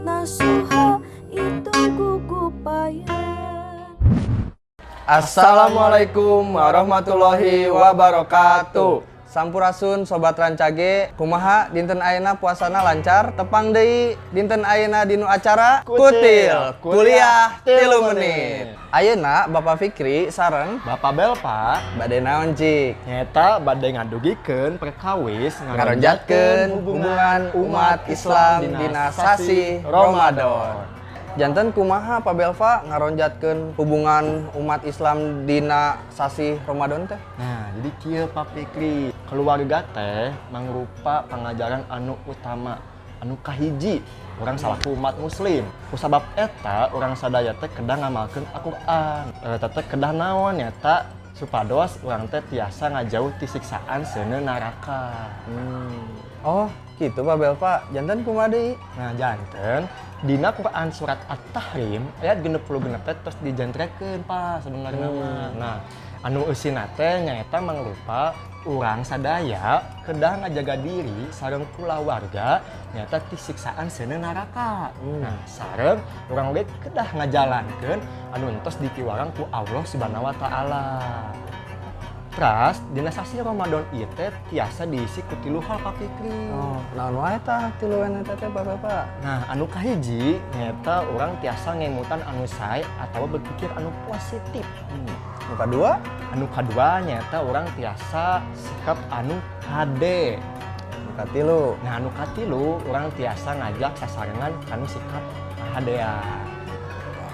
Taubat nasuha itu gugupayan. Assalamualaikum warahmatullahi wabarakatuh. Sampurasun, Sobat Rancage. Kumaha dinten ayeuna, puasana lancar? Tepang deui dinten ayeuna dinu acara Kutil, Kuliah 3 Menit. Ayeuna Bapak Fikri sareng Bapak Belpa. Bade naon, Cik? Nyeta bade ngadugikeun perkawis ngaronjatkeun hubungan umat Islam dina sasi Ramadan. Janten kumaha, Pak Belva, ngaronjatkeun hubungan umat Islam dina sasi Ramadan teh? Nah, jadi kieu, Pak Fikri, keluarga teh mangrupa pangajaran anu utama, anu kahiji urang salaku umat muslim. Kusabab eta urang sadaya teh kedah ngamalkeun Al-Qur'an. Eta teh kedah naon, nyata supados urang teh tiasa ngajauh ti siksaan seuneu neraka. Oh, gitu, Pak Belva. Janten kumaha deui? Nah, janten dina Quran surat At-Tahrim ayat 66 teh tos dijentrekeun, Pak, sebenarnya mah. Nah, anu eusina teh nyaeta mangrupa urang sadaya kedah ngajaga diri sareng kulawarga nyaeta ti siksaan seuneu neraka. Nah, sareng urang oge kedah ngajalankeun anu entos dipiwarang ku Allah Subhanahu wa Taala. Teras, dina sasi Ramadan ieu teh tiasa diisi ku tilu hal, Pak Fikri. Oh, naon wae tah tilu eta teh, Pak Belva? Nah, anu kahiji nyaeta urang tiasa ngemutan anu sae atau berpikir anu positif. Nu kadua? Anu kadua nyaeta urang tiasa sikap anu hade. Nu katilu? Nah, anu katilu urang tiasa ngajak sasarengan kanu sikap hadean.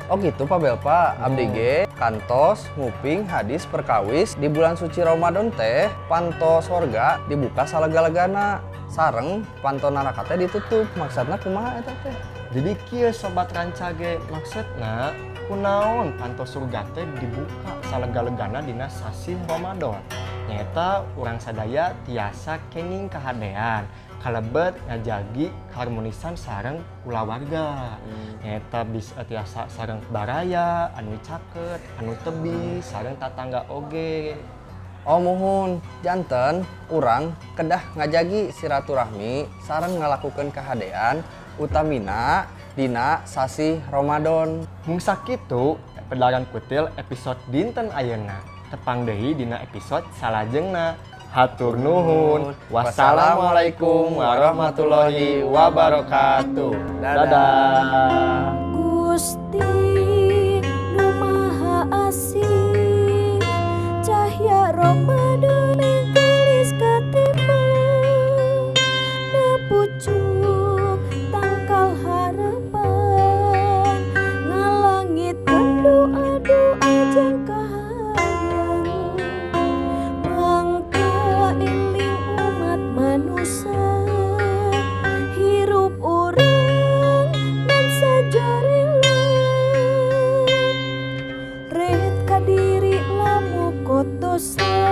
Oh gitu, Pak Belva, abdi ge kantos nguping hadis perkawis di bulan suci Ramadan teh panto sorga dibuka salega-legana sareng panto neraka teh ditutup. Maksudna kumaha eta teh? Jadi kieu, Sobat Rancage, maksudna kunaon panto surga teh dibuka salega-legana dina sasih Ramadan. Nyaeta urang sadaya tiasa kenging kahadean kalebet ngajagi keharmonisan sareng kulawarga. Nyaeta bisa tiasa sareng baraya anu caket, anu tebi, sareng tatangga oge. Oh muhun, janten urang kedah ngajagi silaturahmi sareng ngalakukeun kahadean utamina dina sasih Ramadan. Mung sakitu pedaran Kutil episode dinten ayeuna. Tepang deui dina episode salajengna. Hatur nuhun. Wassalamualaikum warahmatullahi wabarakatuh. Dadah. Dadah. Gusti nu Maha Asih, cahya Ramadan menggelis katimang na pucuk tangkal harapan ngalangitkeun doa-doa jang kahayang mangka eling umat manusia hirup urang ngan sajarelat ret kadiri lamukot dosa.